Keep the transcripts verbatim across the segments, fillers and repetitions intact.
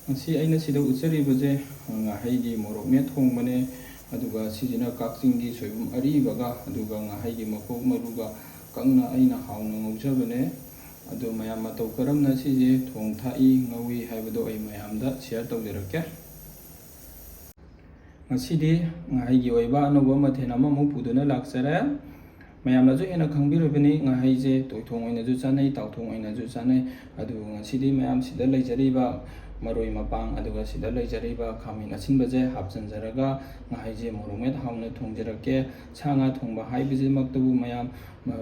ꯉꯁꯤ ꯑꯩꯅ ꯁꯤꯗ ꯎꯠꯆꯔꯤꯕꯁꯦ ꯉꯥꯍꯩꯒꯤ ꯃꯣꯔꯣꯛ ꯃꯦꯠ ꯊꯣꯡꯕꯅꯦ꯫ ꯑꯗꯨꯒ ꯁꯤꯁꯤꯅ ꯀꯛꯆꯤꯡꯒꯤ ꯁꯣꯏꯕꯨꯝ ꯑꯔꯤꯕꯒ, ꯑꯗꯨꯒ ꯉꯥꯍꯩꯒꯤ ꯃꯀꯣꯛ ꯃꯔꯨꯒ ꯀꯪꯅ ꯑꯩꯅ ꯍꯥꯎꯅ ꯉꯧꯖꯕꯅꯦ꯫ ꯑꯗꯣ ꯃꯌꯥꯝ ꯃꯇꯧ ꯀꯔꯝꯅ ꯁꯤꯁꯦ ꯊꯣꯡ ꯊꯥꯛꯏ, ꯉꯧꯏ ꯍꯥꯏꯕꯗꯣ ꯑꯩ ꯃꯌꯥꯝꯗ ꯁꯤꯌꯔ ꯇꯧꯖꯔꯛꯀꯦ꯫ ꯉꯁꯤꯗꯤ ꯉꯥꯍꯩꯒꯤ ꯑꯣꯏꯕ ꯑꯅꯧꯕ ꯃꯊꯦꯜ ꯑꯃꯃꯨꯛ ꯄꯨꯗꯨꯅ ꯂꯥꯛꯆꯔꯦ꯫ ꯃꯌꯥꯝꯅꯁꯨ ꯍꯦꯟꯅ ꯈꯪꯕꯤꯔꯕꯅꯤ, ꯉꯥꯍꯩꯁꯦ ꯇꯣꯏꯊꯣꯡ ꯑꯣꯏꯅꯁꯨ ꯆꯥꯅꯩ, ꯇꯥꯎꯊꯣꯡ ꯑꯣꯏꯅꯁꯨ ꯆꯥꯅꯩ꯫ ꯑꯗꯨꯕꯨ ꯉꯁꯤꯗꯤ ꯃꯌꯥꯝ ꯁꯤꯗ ꯂꯩꯖꯔꯤꯕ ꯃꯔꯣꯏ ꯃꯄꯥꯡ, ꯑꯗꯨꯒ ꯁꯤꯗ ꯂꯩꯖꯔꯤꯕ ꯈꯥꯃꯦꯟ ꯑꯁꯤꯟꯕꯁꯦ ꯍꯥꯞꯆꯤꯟꯖꯔꯒ ꯉꯥꯍꯩꯁꯦ ꯃꯣꯔꯣꯛ ꯃꯦꯠ ꯍꯥꯎꯅ ꯊꯣꯡꯖꯔꯛꯀꯦ꯫ ꯁꯥ ꯉꯥ ꯊꯣꯡꯕ ꯍꯥꯏꯕꯁꯤꯃꯛꯇꯕꯨ ꯃꯌꯥꯝ, ꯑ,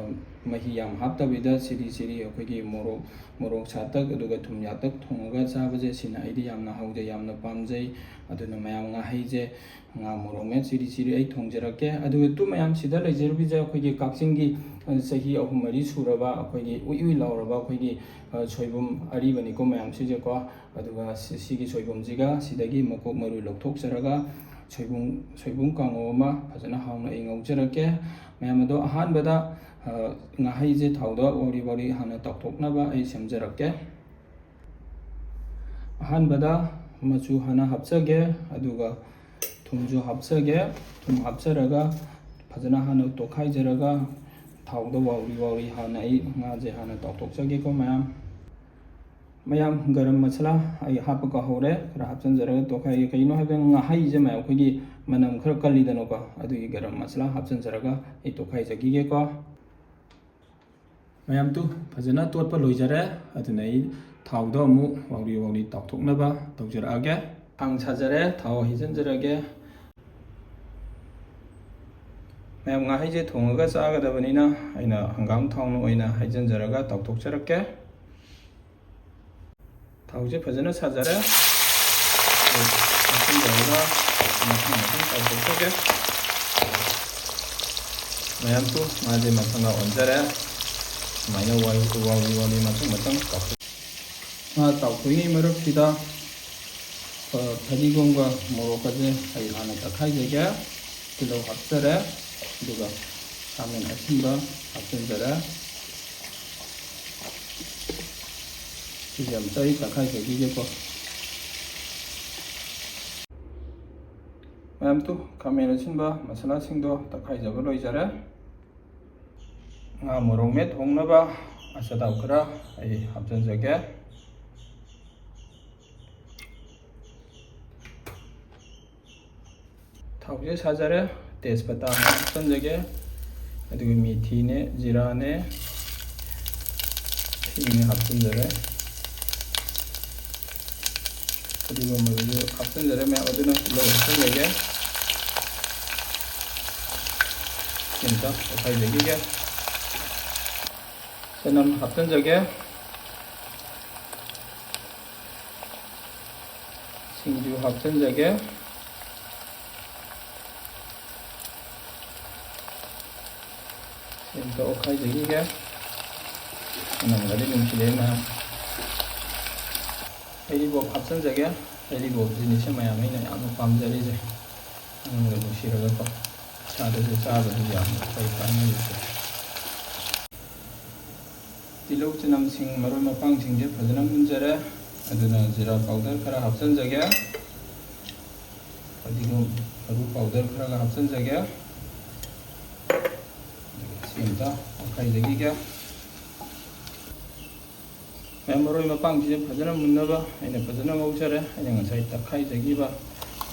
ꯃꯍꯤ ꯌꯥꯝ ꯍꯥꯞꯇꯕꯤꯗ ꯆꯤꯔꯤ ꯆꯤꯔꯤ ꯑꯩꯈꯣꯏꯒꯤ ꯃꯣꯔꯣꯛ, ꯃꯣꯔꯣꯛ ꯁꯥꯇꯛ ꯑꯗꯨꯒ ꯊꯨꯝ ꯌꯥꯛꯇꯛ ꯊꯣꯡꯉꯒ ꯆꯥꯕꯁꯦ ꯁꯤꯅ ꯑꯩꯗꯤ ꯌꯥꯝꯅ ꯍꯥꯎꯖꯩ, ꯌꯥꯝꯅ ꯄꯥꯝꯖꯩ꯫ ꯑꯗꯨꯅ ꯃꯌꯥꯝ ꯉꯥꯍꯩꯁꯦ ꯉꯥ ꯃꯣꯔꯣꯛ ꯃꯦꯠ ꯆꯤꯔꯤ ꯆꯤꯔꯤ ꯑꯩ ꯊꯣꯡꯖꯔꯛꯀꯦ꯫ ꯑꯗꯨꯒ ꯇꯨ ꯃꯌꯥꯝ ꯁꯤꯗ ꯂꯩꯖꯔꯤꯕꯁꯦ ꯑꯩꯈꯣꯏꯒꯤ ꯀꯛꯆꯤꯡꯒꯤ, ꯑ, ꯆꯍꯤ ꯑꯍꯨꯝ ꯃꯔꯤ ꯁꯨꯔꯕ ꯑꯩꯈꯣꯏꯒꯤ ꯎꯏ ꯎꯏ ꯂꯥꯎꯔꯕ ꯑꯩꯈꯣꯏꯒꯤ, ꯑ, ꯁꯣꯏꯕꯨꯝ ꯑꯔꯤꯕꯅꯤꯀꯣ ꯃꯌꯥꯝ ꯁꯤꯁꯦꯀꯣ꯫ ꯑꯗꯨꯒ ꯁꯤ-, ꯁꯤꯒꯤ ꯁꯣꯏꯕꯨꯝꯁꯤꯒ ꯁꯤꯗꯒꯤ ꯃꯀꯣꯛ ꯃꯔꯨ ꯂꯧꯊꯣꯛꯆꯔꯒ ꯁꯣꯏꯕꯨꯝ, ꯁꯣꯏꯕꯨꯝ ꯀꯥꯡꯉꯧ ꯑꯃ ꯐꯖꯅ ꯍꯥꯎꯅ ꯑꯩ ꯉꯧꯖꯔꯛꯀꯦ꯫ ꯃꯌꯥꯝ ꯑꯗꯣ ꯑꯍꯥꯟꯕꯗ, ꯑ, ꯉꯥꯍꯩꯁꯦ ꯊꯥꯎꯗ ꯋꯥꯎꯔꯤ ꯋꯥꯎꯔꯤ ꯍꯥꯟꯅ ꯇꯥꯎꯊꯣꯛꯅꯕ ꯑꯩ ꯁꯦꯝꯖꯔꯛꯀꯦ꯫ ꯑꯍꯥꯟꯕꯗ ꯃꯆꯨ ꯍꯥꯟꯅ ꯍꯥꯞꯆꯒꯦ, ꯑꯗꯨꯒ ꯊꯨꯝꯁꯨ ꯍꯥꯞꯆꯒꯦ꯫ ꯊꯨꯝ ꯍꯥꯞꯆꯔꯒ ꯐꯖꯅ ꯍꯥꯟꯅ ꯇꯣꯠꯈꯥꯏꯖꯔꯒ ꯊꯥꯎꯗ ꯋꯥꯎꯔꯤ ꯋꯥꯎꯔꯤ ꯍꯥꯟꯅ ꯑꯩ ꯉꯥꯁꯦ ꯍꯥꯟꯅ ꯇꯥꯎꯊꯣꯛꯆꯒꯦꯀꯣ ꯃꯌꯥꯝ꯫ ꯃꯌꯥꯝ, ꯒꯔꯝ ꯃꯁꯥꯂꯥ ꯑꯩ ꯍꯥꯞꯄꯒ ꯍꯧꯔꯦ, ꯈꯔ ꯍꯥꯞꯆꯤꯟꯖꯔꯒ ꯇꯣꯠꯈꯥꯏꯒꯦ꯫ ꯀꯩꯒꯤꯅꯣ ꯍꯥꯏꯕꯗ ꯉꯥꯍꯩꯁꯦ ꯃꯌꯥꯝ ꯑꯩꯈꯣꯏꯒꯤ ꯃꯅꯝ ꯈꯔ ꯀꯜꯂꯤꯗꯅꯀꯣ, ꯑꯗꯨꯒꯤ ꯒꯔꯝ ꯃꯁꯥꯂꯥ ꯍꯥꯞꯆꯤꯟꯖꯔꯒ ꯑꯩ ꯇꯣꯠꯈꯥꯏꯖꯈꯤꯒꯦꯀꯣ꯫ ꯃꯌꯥꯝ ꯇꯨ ꯐꯖꯅ ꯇꯣꯠꯄ ꯂꯣꯏꯖꯔꯦ꯫ ꯑꯗꯨꯅ ꯑꯩ ꯊꯥꯎꯗ ꯑꯃꯨꯛ ꯋꯥꯎꯔꯤ ꯋꯥꯎꯔꯤ ꯇꯥꯎꯊꯣꯛꯅꯕ ꯇꯧꯖꯔꯛꯑꯒꯦ꯫ ꯈꯥꯡ ꯁꯥꯖꯔꯦ, ꯊꯥꯎ ꯍꯩꯖꯤꯟꯖꯔꯒꯦ꯫ ꯃꯌꯥꯝ, ꯉꯥꯍꯩꯁꯦ ꯊꯣꯡꯉꯒ ꯆꯥꯒꯗꯕꯅꯤꯅ ꯑꯩꯅ ꯍꯪꯒꯥꯝ ꯊꯥꯎꯅ ꯑꯣꯏꯅ ꯍꯩꯖꯤꯟꯖꯔꯒ ꯇꯥꯎꯊꯣꯛꯆꯔꯛꯀꯦ꯫ ꯊꯥꯎꯁꯦ ꯐꯖꯅ ꯁꯥꯖꯔꯦ꯫ ꯑꯗꯨ ꯃꯊꯪ ꯇꯧꯔꯒ ꯃꯊꯪ ꯃꯊꯪ ꯇꯥꯎꯊꯣꯛꯆꯒꯦ꯫ ꯃꯌꯥꯝꯁꯨ ꯉꯥꯁꯦ ꯃꯊꯪꯒ ꯑꯣꯟꯖꯔꯦ꯫ ꯁꯨꯃꯥꯏꯅ ꯋꯥꯔꯤ ꯋꯥꯔꯤ ꯋꯥꯔꯤ ꯃꯊꯪ ꯃꯊꯪ ꯇꯥꯎꯊꯣꯛ-, ꯉꯥ ꯇꯥꯎꯊꯣꯛꯏꯉꯩ ꯃꯔꯛꯁꯤꯗ, ꯑ, ꯐꯗꯤꯒꯣꯝꯒ ꯃꯣꯔꯣꯛꯀꯁꯦ ꯑꯩ ꯍꯥꯟꯅ ꯇꯛꯈꯥꯏꯖꯒꯦ꯫ ꯇꯤꯜꯍꯧ ꯍꯥꯞꯆꯔꯦ, ꯑꯗꯨꯒ ꯈꯥꯃꯦꯟ ꯑꯁꯤꯟꯕ ꯍꯥꯞꯆꯤꯟꯖꯔꯦ꯫ ꯁꯤꯁꯦ ꯑꯝꯇ ꯑꯩ ꯇꯛꯈꯥꯏꯖꯈꯤꯒꯦꯀꯣ꯫ ꯃꯌꯥꯝ ꯇꯨ, ꯈꯥꯃꯦꯟ ꯑꯁꯤꯟꯕ ꯃꯁꯥꯂꯥꯁꯤꯡꯗꯣ ꯇꯛꯈꯥꯏꯖꯕ ꯂꯣꯏꯖꯔꯦ꯫ ꯉꯥ ꯃꯣꯔꯣꯛ ꯃꯦꯠ ꯊꯣꯡꯅꯕ ꯑꯆꯥꯊꯥꯎ ꯈꯔ ꯑꯩ ꯍꯥꯞꯆꯤꯟꯖꯒꯦ꯫ ꯊꯥꯎꯁꯦ ꯁꯥꯖꯔꯦ꯫ ꯇꯦꯖꯄꯇꯥ ꯑꯃ ꯍꯥꯞꯆꯤꯟꯖꯒꯦ, ꯑꯗꯨꯒ ꯃꯤꯊꯤꯅꯦ, ꯖꯤꯔꯥꯅꯦ, ꯁꯤꯅꯦ ꯍꯥꯞꯆꯤꯟꯖꯔꯦ꯫ ꯐꯗꯤꯒꯣꯝ ꯃꯔꯨꯁꯨ ꯍꯥꯞꯆꯤꯟꯖꯔꯦ ꯃꯌꯥꯝ, ꯑꯗꯨꯅ ꯇꯤꯜꯍꯧ ꯍꯥꯞꯆꯤꯟꯖꯒꯦ꯫ ꯁꯤ ꯑꯝꯇ ꯑꯣꯠꯈꯥꯏꯖꯈꯤꯒꯦ꯫ ꯆꯅꯝ ꯍꯥꯞꯆꯤꯟꯖꯒꯦ꯫ ꯁꯤꯡꯁꯨ ꯍꯥꯞꯆꯤꯟꯖꯒꯦ꯫ ꯁꯤ ꯑꯝꯇ ꯑꯣꯠꯈꯥꯏꯖꯈꯤꯒꯦ꯫ ꯃꯅꯝꯒꯗꯤ ꯅꯨꯡꯁꯤꯔꯦ ꯃꯌꯥꯝ꯫ ꯍꯩꯔꯤꯕꯣꯞ ꯍꯥꯞꯆꯤꯟꯖꯒꯦ꯫ ꯍꯩꯔꯤꯕꯣꯞꯁꯤꯅꯤꯁꯦ ꯃꯌꯥꯝ ꯑꯩꯅ ꯌꯥꯝꯅ ꯄꯥꯝꯖꯔꯤꯁꯦ꯫ ꯃꯅꯝꯒ ꯅꯨꯡꯁꯤꯔꯒꯀꯣ꯫ ꯏꯁꯥꯗꯁꯨ ꯆꯥꯕꯗꯁꯨ ꯌꯥꯝꯅ ꯐꯩ, ꯀꯥꯟꯅꯩꯁꯦ꯫ ꯇꯤꯜꯍꯧ ꯆꯅꯝꯁꯤꯡ ꯃꯔꯣꯏ ꯃꯄꯥꯡꯁꯤꯡꯁꯦ ꯐꯖꯅ ꯃꯨꯟꯖꯔꯦ꯫ ꯑꯗꯨꯅ ꯖꯤꯔꯥ ꯄꯥꯎꯗꯔ ꯈꯔ ꯍꯥꯞꯆꯤꯟꯖꯒꯦ꯫ ꯐꯗꯤꯒꯣꯝ ꯃꯔꯨ ꯄꯥꯎꯗꯔ ꯈꯔꯒ ꯍꯥꯞꯆꯤꯟꯖꯒꯦ꯫ ꯁꯤ ꯑꯝꯇ ꯑꯣꯠꯈꯥꯏꯖꯈꯤꯒꯦ꯫ ꯃꯌꯥꯝ ꯃꯔꯣꯏ ꯃꯄꯥꯡꯁꯤꯡꯁꯦ ꯐꯖꯅ ꯃꯨꯟꯅꯕ ꯑꯩꯅ ꯐꯖꯅ ꯉꯧꯖꯔꯦ꯫ ꯑꯩꯅ ꯉꯁꯥꯏ ꯇꯛꯈꯥꯏꯖꯈꯤꯕ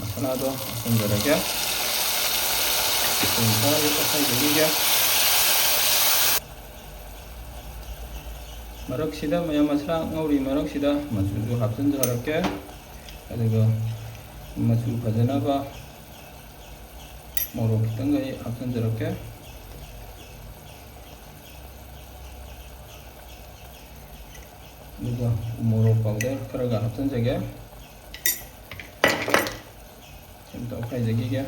ꯃꯁꯥꯂꯥꯗꯣ ꯍꯥꯞꯆꯤꯟꯖꯔꯒꯦ꯫ ꯁꯤ ꯑꯝꯇ ꯑꯣꯠꯈꯥꯏꯖꯈꯤꯒꯦ꯫ ꯃꯔꯛꯁꯤꯗ ꯃꯌꯥꯝ ꯃꯁꯥꯂꯥ ꯉꯧꯔꯤ ꯃꯔꯛꯁꯤꯗ ꯃꯆꯨꯁꯨ ꯍꯥꯞꯆꯤꯟꯖꯔꯛꯀꯦ꯫ ꯑꯗꯨꯒ ꯃꯆꯨ ꯐꯖꯅꯕ ꯃꯣꯔꯣꯛ ꯈꯤꯇꯪꯒ ꯑꯩ ꯍꯥꯞꯆꯤꯟꯖꯔꯛꯀꯦ꯫ ꯑꯗꯨꯒ ꯎꯃꯣꯔꯣꯛ ꯄꯥꯎꯗꯔ ꯈꯔꯒ ꯍꯥꯞꯆꯤꯟꯖꯒꯦ꯫ ꯁꯤ ꯑꯝꯇ ꯑꯣꯠꯈꯥꯏꯖꯈꯤꯒꯦ꯫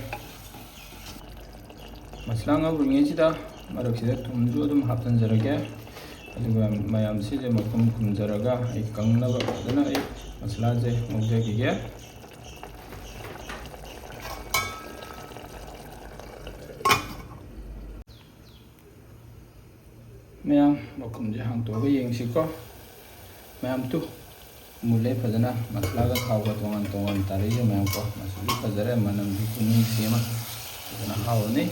ꯃꯁꯥꯂꯥ ꯉꯧꯔꯤꯉꯩꯁꯤꯗ ꯃꯔꯛꯁꯤꯗ ꯊꯨꯝꯁꯨ ꯑꯗꯨꯝ ꯍꯥꯞꯆꯤꯟꯖꯔꯒꯦ꯫ ꯑꯗꯨꯒ ꯃꯌꯥꯝꯁꯤꯁꯦ ꯃꯈꯨꯝ ꯈꯨꯝꯖꯔꯒ ꯑꯩ ꯀꯪꯅꯕ ꯐꯖꯅ ꯑꯩ ꯃꯁꯥꯂꯥꯁꯦ ꯉꯧꯖꯈꯤꯒꯦ꯫ ꯃꯌꯥꯝ ꯃꯈꯨꯝꯁꯦ ꯍꯥꯡꯇꯣꯛꯑꯒ ꯌꯦꯡꯁꯤꯀꯣ꯫ ꯃꯌꯥꯝ ꯇꯨ, ꯃꯨꯜꯂꯦ ꯐꯖꯅ, ꯃꯁꯂꯥꯒ ꯊꯥꯎꯒ ꯇꯣꯉꯥꯟ ꯇꯣꯉꯥꯟ ꯇꯥꯔꯛꯏꯁꯦ ꯃꯌꯥꯝ ꯀꯣ꯫ ꯃꯆꯨꯁꯨ ꯐꯖꯔꯦ, ꯃꯅꯝꯁꯨ ꯈꯨꯅꯨꯡꯁꯤ ꯑꯃ꯫ ꯐꯖꯅ ꯍꯥꯎꯔꯅꯤ꯫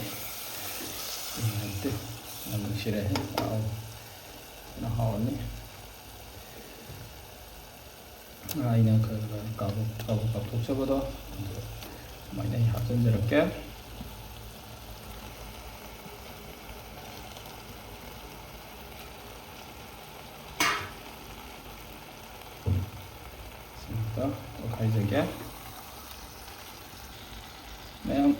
ꯅꯨꯡꯉꯥꯏꯇꯦ, ꯃꯅꯝ ꯅꯨꯡꯁꯤꯔꯛꯑꯦ꯫ ꯍꯥꯎ-, ꯐꯖꯅ ꯍꯥꯎꯔꯅꯤ꯫ ꯑꯩꯅ ꯈꯔ ꯈꯔ ꯀꯥꯎꯊꯣꯛ-, ꯀꯥꯎꯊꯣꯛ-, ꯀꯥꯎꯊꯣꯛꯆꯕꯗꯣ ꯑꯗꯨ ꯑꯗꯨꯃꯥꯏꯅ ꯑꯩ ꯍꯥꯞꯆꯤꯟꯖꯔꯛꯀꯦ꯫ ꯁꯤꯃꯇ ꯇꯣꯠꯈꯥꯏꯖꯒꯦ꯫ ꯃꯌꯥꯝ,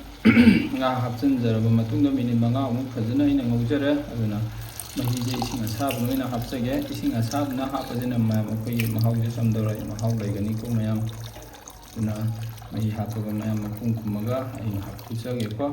ꯉꯥ ꯍꯥꯞꯆꯤꯟꯖꯔꯕ ꯃꯇꯨꯡꯗ ꯃꯤꯅꯤꯠ ꯃꯉꯥꯃꯨꯛ ꯐꯖꯅ ꯑꯩꯅ ꯉꯧꯖꯔꯦ꯫ ꯑꯗꯨꯅ ꯃꯍꯤꯁꯦ ꯏꯁꯤꯡ ꯑꯁꯥꯕꯅ ꯑꯣꯏꯅ ꯍꯥꯞꯆꯒꯦ꯫ ꯏꯁꯤꯡ ꯑꯁꯥꯕꯅ ꯍꯥꯞꯄꯁꯤꯅ ꯃꯌꯥꯝ ꯑꯩꯈꯣꯏꯒꯤ ꯃꯍꯥꯎꯁꯦ ꯆꯝꯊꯔꯛꯑꯦ, ꯃꯍꯥꯎ ꯂꯩꯒꯅꯤꯀꯣ ꯃꯌꯥꯝ꯫ ꯑꯗꯨꯅ ꯃꯍꯤ ꯍꯥꯞꯄꯒ ꯃꯌꯥꯝ ꯃꯈꯨꯝ ꯈꯨꯝꯃꯒ ꯑꯩ ꯉꯥꯏꯍꯥꯛ ꯐꯨꯠꯆꯒꯦꯀꯣ꯫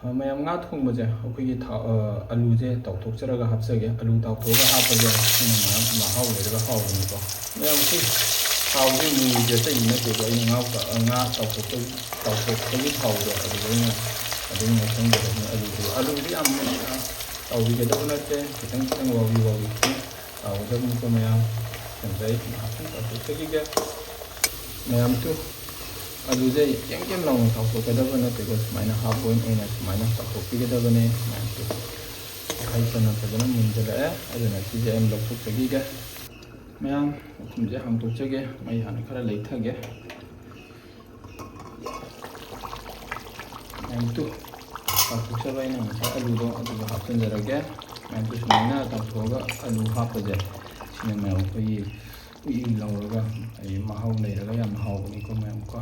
ꯑ, ꯃꯌꯥꯝ, ꯉꯥ ꯊꯣꯡꯕꯁꯦ ꯑꯩꯈꯣꯏꯒꯤ ꯊꯥꯎ, ꯑ, ꯑꯂꯨꯁꯦ ꯇꯥꯎꯊꯣꯛꯆꯔꯒ ꯍꯥꯞꯆꯒꯦ꯫ ꯑꯂꯨ ꯇꯥꯎꯊꯣꯛꯑꯒ ꯍꯥꯞꯄꯁꯦ ꯁꯤꯅ ꯃꯌꯥꯝ ꯃꯍꯥꯎ ꯂꯩꯔꯒ ꯍꯥꯎꯕꯅꯤꯀꯣ꯫ ꯃꯌꯥꯝ, ꯑꯩꯈꯣꯏ ꯊꯥꯎꯁꯦ ꯃꯨꯔꯤꯁꯦ ꯑꯇꯩꯒꯤ ꯅꯠꯇꯦꯀꯣ꯫ ꯑꯩꯅ ꯉꯥ ꯀ-, ꯉꯥ ꯇꯥꯎꯊꯣꯛꯄꯒꯤ, ꯇꯥꯎꯊꯣꯛꯄꯒꯤ ꯊꯥꯎꯗꯣ ꯑꯗꯨꯗ ꯑꯩꯅ ꯑꯗꯨꯝ ꯉꯧꯁꯟꯖꯔꯕꯅꯤ꯫ ꯑꯂꯨꯗꯨ, ꯑꯂꯨꯗꯤ ꯌꯥꯝ ꯃꯨꯟꯅ ꯇꯥꯎꯕꯤꯒꯗꯕ ꯅꯠꯇꯦ꯫ ꯈꯤꯇꯪ ꯈꯤꯇꯪ ꯋꯥꯎꯔꯤ ꯋꯥꯎꯔꯤ ꯈꯤꯇꯪ ꯇꯥꯎꯒꯗꯕꯅꯤꯀꯣ ꯃꯌꯥꯝ꯫ ꯑꯗꯨꯗ ꯑꯩ ꯉꯥꯏꯍꯥꯛꯇꯪ ꯇꯥꯎꯊꯣꯛꯆꯈꯤꯒꯦ꯫ ꯃꯌꯥꯝꯁꯨ ꯑꯂꯨꯁꯦ ꯀꯦꯝ ꯀꯦꯝ ꯂꯥꯎꯅ ꯇꯥꯎꯊꯣꯛꯀꯗꯕ ꯅꯠꯇꯦꯀꯣ, ꯁꯨꯃꯥꯏꯅ half boil ꯑꯣꯏꯅ ꯁꯨꯃꯥꯏꯅ ꯇꯥꯎꯊꯣꯛꯄꯤꯒꯗꯕꯅꯦ꯫ ꯃꯌꯥꯝꯁꯨ ꯇꯤꯜꯍꯧ ꯆꯅꯝ ꯐꯖꯅ ꯃꯨꯟꯖꯜꯂꯛꯑꯦ, ꯑꯗꯨꯅ ꯁꯤꯁꯦ ꯑꯩꯅ ꯂꯧꯊꯣꯛꯆꯈꯤꯒꯦ꯫ ꯃꯌꯥꯝ, ꯃꯈꯨꯝꯁꯦ ꯍꯥꯡꯗꯣꯛꯆꯒꯦ, ꯃꯩ ꯍꯥꯟꯅ ꯈꯔ ꯂꯩꯊꯒꯦ꯫ ꯃꯌꯥꯝꯁꯨ ꯇꯥꯎꯊꯣꯛꯆꯕ ꯑꯩꯅ ꯉꯁꯥꯏ ꯑꯂꯨꯗꯣ, ꯑꯗꯨꯗꯣ ꯍꯥꯞꯆꯤꯟꯖꯔꯒꯦ꯫ ꯃꯌꯥꯝꯁꯨ ꯁꯨꯃꯥꯏꯅ ꯇꯥꯎꯊꯣꯛꯑꯒ ꯑꯂꯨ ꯍꯥꯞꯄꯁꯦ, ꯁꯤꯅ ꯃꯌꯥꯝ ꯑꯩꯈꯣꯏꯒꯤ ꯎꯏ ꯎꯏ ꯂꯥꯎꯔꯒ ꯑꯩ ꯃꯍꯥꯎ ꯂꯩꯔꯒ ꯌꯥꯝ ꯍꯥꯎꯕꯅꯤꯀꯣ ꯃꯌꯥꯝ ꯀꯣ꯫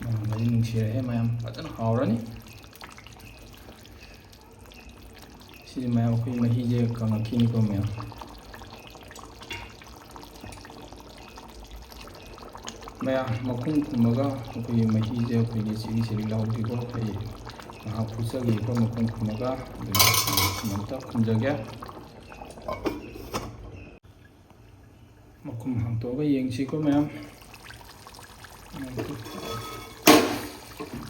ꯃꯅꯝꯒꯗꯤ ꯅꯨꯡꯁꯤꯔꯛꯑꯦ ꯃꯌꯥꯝ, ꯐꯖꯅ ꯍꯥꯎꯔꯅꯤ꯫ ꯁꯤꯗꯤ ꯃꯌꯥꯝ ꯑꯩꯈꯣꯏ ꯃꯍꯤꯁꯦ ꯀꯪꯉꯛꯈꯤꯅꯤꯀꯣ ꯃꯌꯥꯝ꯫ ꯃꯌꯥꯝ, ꯃꯈꯨꯝ ꯈꯨꯝꯃꯒ ꯑꯩꯈꯣꯏꯒꯤ ꯃꯍꯤꯁꯦ ꯑꯩꯈꯣꯏꯒꯤ ꯆꯤꯔꯤ ꯆꯤꯔꯤ ꯂꯥꯎꯗ꯭ꯔꯤꯕꯣ ꯑꯩ ꯉꯥꯏꯍꯥꯛ ꯐꯨꯠꯆꯒꯦꯀꯣ꯫ ꯃꯈꯨꯝ ꯈꯨꯝꯃꯒ ꯑꯗꯨꯒ ꯃꯈꯨꯝ ꯑꯝꯇ ꯈꯨꯝꯖꯒꯦ꯫ ꯃꯈꯨꯝ ꯍꯥꯡꯇꯣꯛꯑꯒ ꯌꯦꯡꯁꯤꯀꯣ ꯃꯌꯥꯝ꯫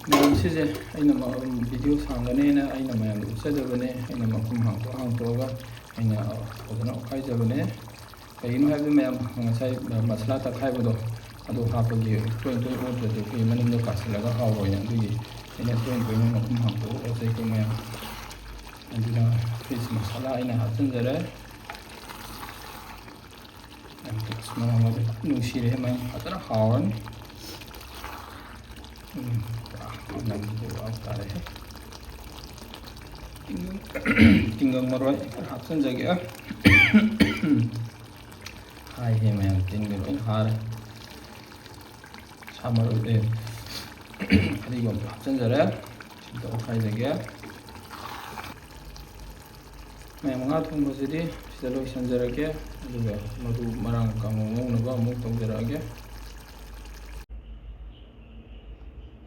ꯃꯌꯥꯝ, ꯁꯤꯁꯦ ꯑꯩꯅ ꯃ-, ꯚꯤꯗꯤꯑꯣ ꯁꯥꯡꯒꯅꯦꯅ ꯑꯩꯅ ꯃꯌꯥꯝꯗ ꯎꯠꯆꯗꯕꯅꯦ꯫ ꯑꯩꯅ ꯃꯈꯨꯝ ꯍꯥꯡꯇꯣꯛ ꯍꯥꯡꯇꯣꯛꯑꯒ ꯑꯩꯅ ꯐꯖꯅ ꯑꯣꯠꯈꯥꯏꯖꯕꯅꯦ꯫ ꯀꯩꯒꯤꯅꯣ ꯍꯥꯏꯕꯗ, ꯃꯌꯥꯝ, ꯉꯁꯥꯏ ꯃꯁꯥꯂꯥ ꯇꯛꯈꯥꯏꯕꯗꯣ, ꯑꯗꯨ ꯍꯥꯞꯄꯒꯤ ꯇꯣꯏꯅ ꯇꯣꯏꯅ ꯑꯣꯠꯇ꯭ꯔꯗꯤ ꯑꯩꯈꯣꯏ ꯃꯅꯨꯡꯗ ꯀꯥꯁꯤꯜꯂꯒ ꯍꯥꯎꯔꯣꯏꯅ, ꯑꯗꯨꯒꯤ ꯑꯩꯅ ꯇꯣꯏꯅ ꯇꯣꯏꯅ ꯃꯈꯨꯝ ꯍꯥꯡꯇꯣꯛꯑꯒ ꯑꯣꯠꯆꯩꯀꯣ ꯃꯌꯥꯝ꯫ ꯑꯗꯨꯅ ꯐꯤꯁ ꯃꯁꯥꯂꯥ ꯑꯩꯅ ꯍꯥꯞꯆꯤꯟꯖꯔꯦ꯫ ꯌꯥꯝ ꯃꯅꯝꯒꯗꯤ ꯐꯖꯅ ꯅꯨꯡꯁꯤꯔꯦ, ꯃꯌꯥꯝ ꯐꯖꯅ ꯍꯥꯎꯔꯅꯤ꯫ ꯎꯝ, ꯄꯨꯔꯥ ꯃꯅꯝꯁꯤꯗꯤ ꯋꯥ ꯇꯥꯔꯦꯍꯦ꯫ ꯇꯤꯡꯒꯪ, ꯇꯤꯡꯒꯪ ꯃꯔꯣꯏ ꯈꯔ ꯍꯥꯞꯆꯤꯟꯖꯒꯦ꯫ ꯍꯥꯏꯍꯦ ꯃꯌꯥꯝ, ꯇꯤꯟꯒ ꯂꯣꯏꯅ ꯍꯥꯔꯦ꯫ ꯁꯥ ꯃꯔꯣꯏ, ꯑꯦ, ꯐꯗꯤꯒꯣꯝꯁꯨ ꯍꯥꯞꯆꯤꯟꯖꯔꯦ꯫ ꯁꯤꯗ ꯑꯣꯠꯈꯥꯏꯖꯒꯦ꯫ ꯃꯌꯥꯝ, ꯉꯥ ꯊꯣꯡꯕꯁꯤꯗꯤ ꯁꯤꯗ ꯂꯣꯏꯁꯤꯟꯖꯔꯒꯦ, ꯑꯗꯨꯒ ꯃꯔꯨ ꯃꯔꯥꯡ ꯀꯥꯡꯉꯧ ꯉꯧꯅꯕ ꯑꯃꯨꯛ ꯇꯧꯖꯔꯛꯑꯒꯦ꯫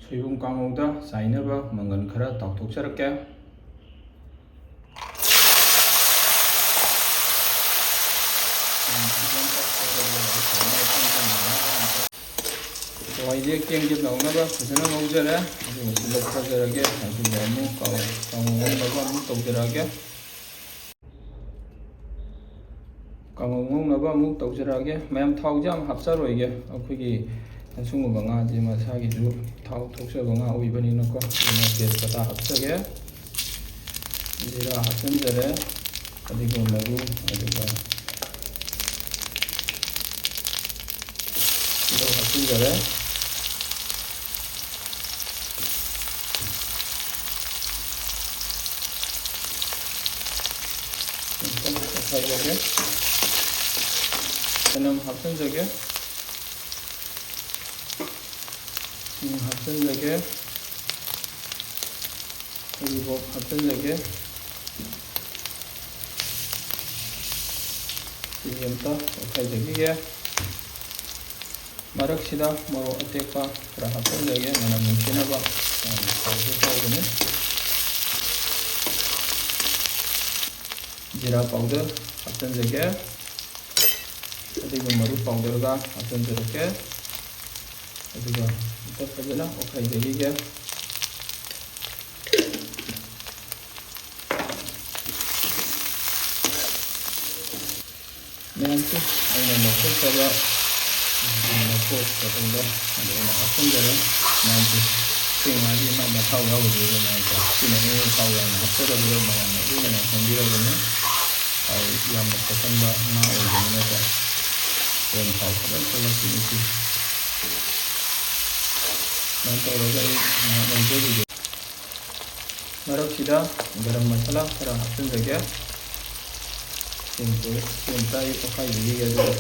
ꯁꯣꯏꯕꯨꯝ ꯀꯥꯡꯉꯧꯗ ꯆꯥꯏꯅꯕ ꯃꯪꯒꯟ ꯈꯔ ꯇꯥꯎꯊꯣꯛꯆꯔꯛꯀꯦ꯫ ꯍꯋꯥꯏꯁꯦ ꯀꯦꯝ ꯀꯦꯝ ꯂꯥꯎꯅꯕ ꯐꯖꯅ ꯉꯧꯖꯔꯦ꯫ ꯑꯗꯨꯒ ꯁꯤ ꯂꯧꯊꯖꯔꯒꯦ꯫ ꯑꯗꯨꯒ ꯑꯃꯨꯛ ꯀꯥꯡꯉꯧ, ꯀꯥꯡꯉꯧ ꯉꯧꯅꯕ ꯑꯃꯨꯛ ꯇꯧꯖꯔꯛꯑꯒꯦ꯫ ꯀꯥꯡꯉꯧ ꯉꯧꯅꯕ ꯑꯃꯨꯛ ꯇꯧꯖꯔꯛꯑꯒꯦ꯫ ꯃꯌꯥꯝ, ꯊꯥꯎꯁꯦ ꯌꯥꯝ ꯍꯥꯞꯆꯔꯣꯏꯒꯦ꯫ ꯑꯩꯈꯣꯏꯒꯤ ꯑꯁꯤꯒꯨꯝꯕ ꯉꯥꯁꯦ ꯃꯁꯥꯒꯤꯁꯨ ꯊꯥꯎ ꯊꯣꯛꯆꯕ ꯉꯥ ꯑꯣꯏꯕꯅꯤꯅꯀꯣ꯫ ꯑꯗꯨꯅ ꯇꯦꯖꯄꯇꯥ ꯍꯥꯞꯆꯒꯦ꯫ ꯖꯤꯔꯥ ꯍꯥꯞꯆꯤꯟꯖꯔꯦ꯫ ꯐꯗꯤꯒꯣꯝ ꯃꯔꯨ, ꯑꯗꯨꯒ ꯇꯤꯜꯍꯧ ꯍꯥꯞꯆꯤꯟꯖꯔꯦ꯫ ꯑꯃꯨꯛꯇꯪ ꯑꯣꯠꯈꯥꯏꯖꯒꯦ꯫ ꯆꯅꯝ ꯍꯥꯞꯆꯤꯟꯖꯒꯦ꯫ ꯁꯤꯡ ꯍꯥꯞꯆꯤꯟꯖꯒꯦ꯫ ꯎꯔꯤꯕꯣꯞ ꯍꯥꯞꯆꯤꯟꯖꯒꯦ꯫ ꯁꯤꯁꯦ ꯑꯝꯇ ꯑꯣꯠꯈꯥꯏꯖꯈꯤꯒꯦ꯫ ꯃꯔꯛꯁꯤꯗ ꯃꯣꯔꯣꯛ ꯑꯇꯦꯛꯄ ꯈꯔ ꯍꯥꯞꯆꯤꯟꯖꯒꯦ, ꯃꯅꯝ ꯅꯨꯡꯁꯤꯅꯕ꯫ ꯌꯥꯝꯅ ꯍꯥꯎꯁꯨ ꯍꯥꯎꯕꯅꯤ꯫ ꯖꯤꯔꯥ ꯄꯥꯎꯗꯔ ꯍꯥꯞꯆꯤꯟꯖꯒꯦ, ꯑꯗꯨꯒ ꯃꯔꯨ ꯄꯥꯎꯗꯔꯒ ꯍꯥꯞꯆꯤꯟꯖꯔꯛꯀꯦ꯫ ꯑꯗꯨꯒ ꯑꯝꯇ ꯐꯖꯅ ꯑꯣꯠꯈꯥꯏꯖꯈꯤꯒꯦ꯫ ꯃꯌꯥꯝꯁꯦ ꯑꯩꯅ ꯂꯧꯊꯣꯛꯆꯕ ꯃꯀꯣꯛ ꯃꯇꯨꯡꯗ ꯑꯗꯨ ꯑꯩꯅ ꯍꯥꯞꯆꯤꯟꯖꯔꯦ꯫ ꯃꯌꯥꯝꯁꯦ ꯁꯤ ꯉꯥꯁꯤ ꯃꯥ ꯃꯊꯥꯎ ꯌꯥꯎꯗꯣꯏꯕ ꯃꯌꯥꯝꯁꯦ꯫ ꯁꯤꯅ ꯑꯩꯅ ꯊꯥꯎ ꯌꯥꯝꯅ ꯍꯥꯞꯆꯗꯕꯗꯣ ꯃꯌꯥꯝꯅ ꯂꯣꯏꯅ ꯈꯪꯕꯤꯔꯕꯅꯤ꯫ ꯊꯥꯎ ꯌꯥꯝꯅ ꯆꯥꯁꯟꯕ ꯉꯥ ꯑꯣꯏꯕꯅꯤꯅꯀꯣ꯫ ꯑꯗꯨꯝ ꯊꯥꯎ ꯐꯖꯅ ꯊꯣꯛꯂꯛꯈꯤꯅꯤ ꯁꯤ꯫ ꯁꯨꯃꯥꯏꯅ ꯇꯧꯔꯒ ꯑꯩ ꯉꯥꯏꯍꯥꯛ ꯉꯧꯖꯈꯤꯒꯦ꯫ ꯃꯔꯛꯁꯤꯗ ꯒꯔꯝ ꯃꯁꯥꯂꯥ ꯈꯔ ꯍꯥꯞꯆꯤꯟꯖꯒꯦ꯫ ꯁꯤꯝꯇ ꯁꯤꯝꯇ ꯑꯩ ꯑꯣꯠꯈꯥꯏꯕꯤꯔꯤꯒꯦ꯫ ꯑꯗꯨꯒ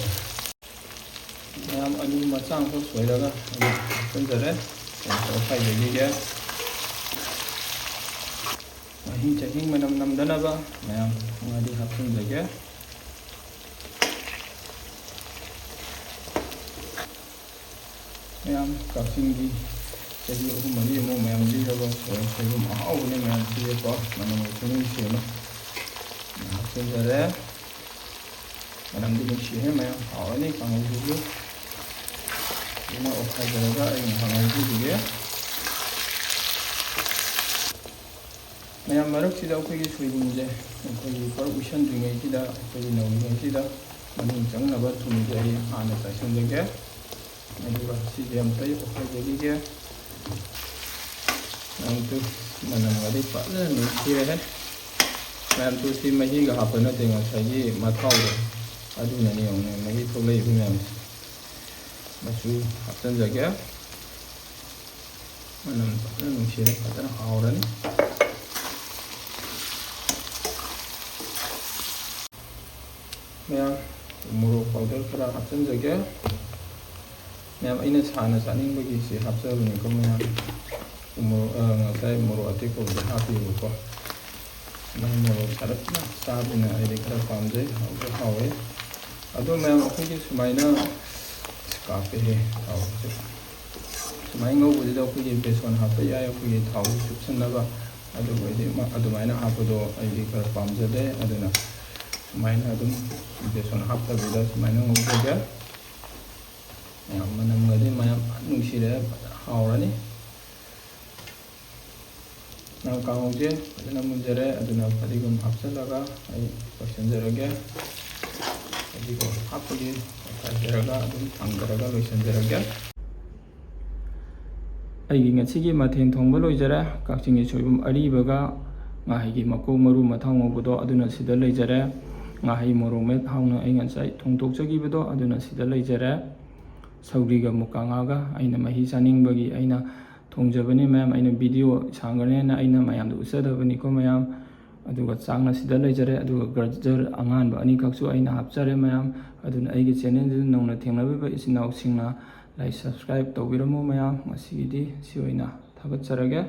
ꯃꯌꯥꯝ ꯑꯂꯨ ꯃꯆꯥ ꯑꯃꯈꯛ ꯁꯣꯏꯔꯒ ꯑꯩ ꯍꯥꯞꯆꯤꯟꯖꯔꯦ꯫ ꯁꯤꯝꯇ ꯑꯣꯠꯈꯥꯏꯕꯤꯔꯤꯒꯦ꯫ ꯃꯍꯤ ꯆꯍꯤ ꯃꯅꯝ ꯅꯝꯗꯅꯕ ꯃꯌꯥꯝ ꯉꯥꯔꯤ ꯍꯥꯞꯆꯤꯟꯖꯒꯦ꯫ ꯃꯌꯥꯝ ꯀꯛꯆꯤꯡꯒꯤ ꯆꯍꯤ ꯑꯍꯨꯝ ꯃꯔꯤ ꯑꯃꯨꯛ ꯃꯌꯥꯝ ꯂꯤꯔꯕ ꯁꯣꯏ-, ꯁꯣꯏꯕꯨꯝ ꯑꯍꯥꯎꯕꯅꯦ ꯃꯌꯥꯝ ꯁꯤꯁꯦꯀꯣ꯫ ꯃꯅꯝ ꯈꯨꯅꯨꯡꯁꯤ ꯑꯃ ꯍꯥꯞꯆꯤꯟꯖꯔꯦ꯫ ꯃꯅꯝꯗꯤ ꯅꯨꯡꯁꯤꯍꯦ ꯃꯌꯥꯝ, ꯍꯥꯎꯔꯅꯤ ꯀꯥꯡꯍꯧꯁꯤꯁꯨ꯫ ꯐꯖꯅ ꯑꯣꯠꯈꯥꯏꯖꯔꯒ ꯑꯩ ꯉꯥꯏꯍꯥꯛ ꯉꯧꯖꯈꯤꯒꯦ꯫ ꯃꯌꯥꯝ ꯃꯔꯛꯁꯤꯗ ꯑꯩꯈꯣꯏꯒꯤ ꯁꯣꯏꯕꯨꯝꯁꯦ ꯑꯩꯈꯣꯏꯒꯤ ꯄꯔꯞ ꯎꯏꯁꯟꯗ꯭ꯔꯤꯉꯩꯁꯤꯗ, ꯑꯩꯈꯣꯏꯒꯤ ꯅꯧꯔꯤꯉꯩꯁꯤꯗ ꯃꯅꯨꯡ ꯆꯪꯅꯕ ꯊꯨꯝꯁꯦ ꯑꯩ ꯍꯥꯟꯅ ꯆꯥꯏꯁꯤꯟꯖꯒꯦ꯫ ꯑꯗꯨꯒ ꯁꯤꯁꯦ ꯑꯃꯨꯛꯇ ꯑꯩ ꯑꯣꯠꯈꯥꯏꯖꯈꯤꯒꯦ꯫ ꯃꯌꯥꯝ ꯇꯨ ꯃꯅꯝꯒꯗꯤ ꯐꯖꯅ ꯅꯨꯡꯁꯤꯔꯦꯍꯦ꯫ ꯃꯌꯥꯝ ꯇꯨ ꯁꯤ ꯃꯍꯤꯒ ꯍꯥꯞꯄ ꯅꯠꯇꯦ, ꯉꯁꯥꯏꯒꯤ ꯃꯊꯥꯎꯗꯣ ꯑꯗꯨꯅꯅꯤ ꯌꯦꯡꯉꯨꯅꯦ ꯃꯍꯤ ꯊꯣꯛꯂꯛꯏꯕ ꯃꯌꯥꯝꯁꯦ꯫ ꯃꯆꯨ ꯍꯥꯞꯆꯤꯟꯖꯒꯦ꯫ ꯃꯅꯝ ꯐꯖꯅ ꯅꯨꯡꯁꯤꯔꯦ, ꯐꯖꯅ ꯍꯥꯎꯔꯅꯤ꯫ ꯃꯌꯥꯝ ꯃꯣꯔꯣꯛ ꯄꯥꯎꯗꯔ ꯈꯔ ꯍꯥꯞꯆꯤꯟꯖꯒꯦ꯫ ꯃꯌꯥꯝ ꯑꯩꯅ ꯁꯥꯅ ꯆꯥꯅꯤꯡꯕꯒꯤ ꯁꯤ ꯍꯥꯞꯆꯕꯅꯤꯀꯣ ꯃꯌꯥꯝ꯫ ꯃꯣꯔꯣꯛ, ꯑ, ꯉꯁꯥꯏ ꯃꯣꯔꯣꯛ ꯑꯇꯦꯛꯄꯕꯨꯗꯤ ꯍꯥꯞꯄꯤꯕꯀꯣ꯫ ꯃꯍꯤ ꯃꯣꯔꯣꯛ ꯁꯥꯔꯞꯅ ꯆꯥꯕꯅ ꯑꯩꯗꯤ ꯈꯔ ꯄꯥꯝꯖꯩ, ꯍꯥꯎꯁꯨ ꯍꯥꯎꯋꯦ꯫ ꯑꯗꯣ ꯃꯌꯥꯝ ꯑꯩꯈꯣꯏꯒꯤ ꯁꯨꯃꯥꯏꯅ ꯀꯥꯞꯄꯦꯍꯦ ꯊꯥꯎꯁꯦ꯫ ꯁꯨꯃꯥꯏꯅ ꯉꯧꯕꯁꯤꯗ ꯑꯩꯈꯣꯏꯒꯤ ꯕꯦꯁꯣꯟ ꯍꯥꯞꯄ ꯌꯥꯏ, ꯑꯩꯈꯣꯏꯒꯤ ꯊꯥꯎꯁꯦ ꯆꯨꯞꯁꯤꯟꯅꯕ꯫ ꯑꯗꯨꯕꯨ ꯑꯩꯗꯤ ꯃ-, ꯑꯗꯨꯃꯥꯏꯅ ꯍꯥꯞꯄꯗꯣ ꯑꯩꯗꯤ ꯈꯔ ꯄꯥꯝꯖꯗꯦ꯫ ꯑꯗꯨꯅ ꯁꯨꯃꯥꯏꯅ ꯑꯗꯨꯝ ꯕꯦꯁꯣꯟ ꯍꯥꯞꯇꯕꯤꯗ ꯁꯨꯃꯥꯏꯅ ꯉꯧꯖꯒꯦ꯫ ꯃꯌꯥꯝ ꯃꯅꯝꯒꯗꯤ ꯃꯌꯥꯝ ꯐꯖꯅ ꯅꯨꯡꯁꯤꯔꯦ, ꯐꯖꯅ ꯍꯥꯎꯔꯅꯤ꯫ ꯉꯥ ꯀꯥꯡꯍꯧꯁꯦ ꯐꯖꯅ ꯃꯨꯟꯖꯔꯦ, ꯑꯗꯨꯅ ꯐꯗꯤꯒꯣꯝ ꯍꯥꯞꯆꯤꯜꯂꯒ ꯑꯩ ꯂꯣꯏꯁꯤꯟꯖꯔꯒꯦ꯫ ꯐꯗꯤꯒꯣꯝ ꯍꯥꯞꯄꯒꯤ ꯇꯥꯏꯖꯔꯒ ꯑꯗꯨꯝ ꯊꯥꯡꯗꯔꯒ ꯂꯣꯏꯁꯤꯟꯖꯔꯒꯦ꯫ ꯑꯩꯒꯤ ꯉꯁꯤꯒꯤ ꯃꯊꯦꯜ ꯊꯣꯡꯕ ꯂꯣꯏꯖꯔꯦ꯫ ꯀꯛꯆꯤꯡꯒꯤ ꯁꯣꯏꯕꯨꯝ ꯑꯔꯤꯕꯒ ꯉꯥꯍꯩꯒꯤ ꯃꯀꯣꯛ ꯃꯔꯨ ꯃꯊꯥꯎ ꯉꯧꯕꯗꯣ ꯑꯗꯨꯅ ꯁꯤꯗ ꯂꯩꯖꯔꯦ꯫ ꯉꯥꯍꯩ ꯃꯣꯔꯣꯛ ꯃꯦꯠ ꯍꯥꯎꯅ ꯑꯩ ꯉꯁꯥꯏ ꯊꯣꯡꯗꯣꯛꯆꯈꯤꯕꯗꯣ ꯑꯗꯨꯅ ꯁꯤꯗ ꯂꯩꯖꯔꯦ꯫ ꯁꯧꯒ꯭ꯔꯤꯒ ꯃꯨꯀꯥ ꯉꯥꯒ ꯑꯩꯅ ꯃꯍꯤ ꯆꯥꯅꯤꯡꯕꯒꯤ ꯑꯩꯅ ꯊꯣꯡꯖꯕꯅꯤ ꯃꯌꯥꯝ꯫ ꯑꯩꯅ ꯚꯤꯗꯤꯑꯣ ꯁꯥꯡꯒꯅꯦꯅ ꯑꯩꯅ ꯃꯌꯥꯝꯗ ꯎꯠꯆꯗꯕꯅꯤꯀꯣ ꯃꯌꯥꯝ꯫ ꯑꯗꯨꯒ ꯆꯥꯛꯅ ꯁꯤꯗ ꯂꯩꯖꯔꯦ꯫ ꯑꯗꯨꯒ ꯒꯖꯔ ꯑꯉꯥꯟꯕ ꯑꯅꯤꯈꯛꯁꯨ ꯑꯩꯅ ꯍꯥꯞꯆꯔꯦ ꯃꯌꯥꯝ꯫ ꯑꯗꯨꯅ ꯑꯩꯒꯤ ꯆꯦꯅꯦꯜꯁꯤꯗ ꯅꯧꯅ ꯊꯦꯡꯅꯕꯤꯕ ꯏꯆꯤꯟ ꯏꯅꯥꯎꯁꯤꯡꯅ ꯂꯥꯏꯛ ꯁꯕꯁꯀ꯭ꯔꯥꯏꯕ ꯇꯧꯕꯤꯔꯝꯃꯨ ꯃꯌꯥꯝ꯫ ꯉꯁꯤꯒꯤꯗꯤ ꯁꯤ ꯑꯣꯏꯅ ꯊꯥꯒꯠꯆꯔꯒꯦ꯫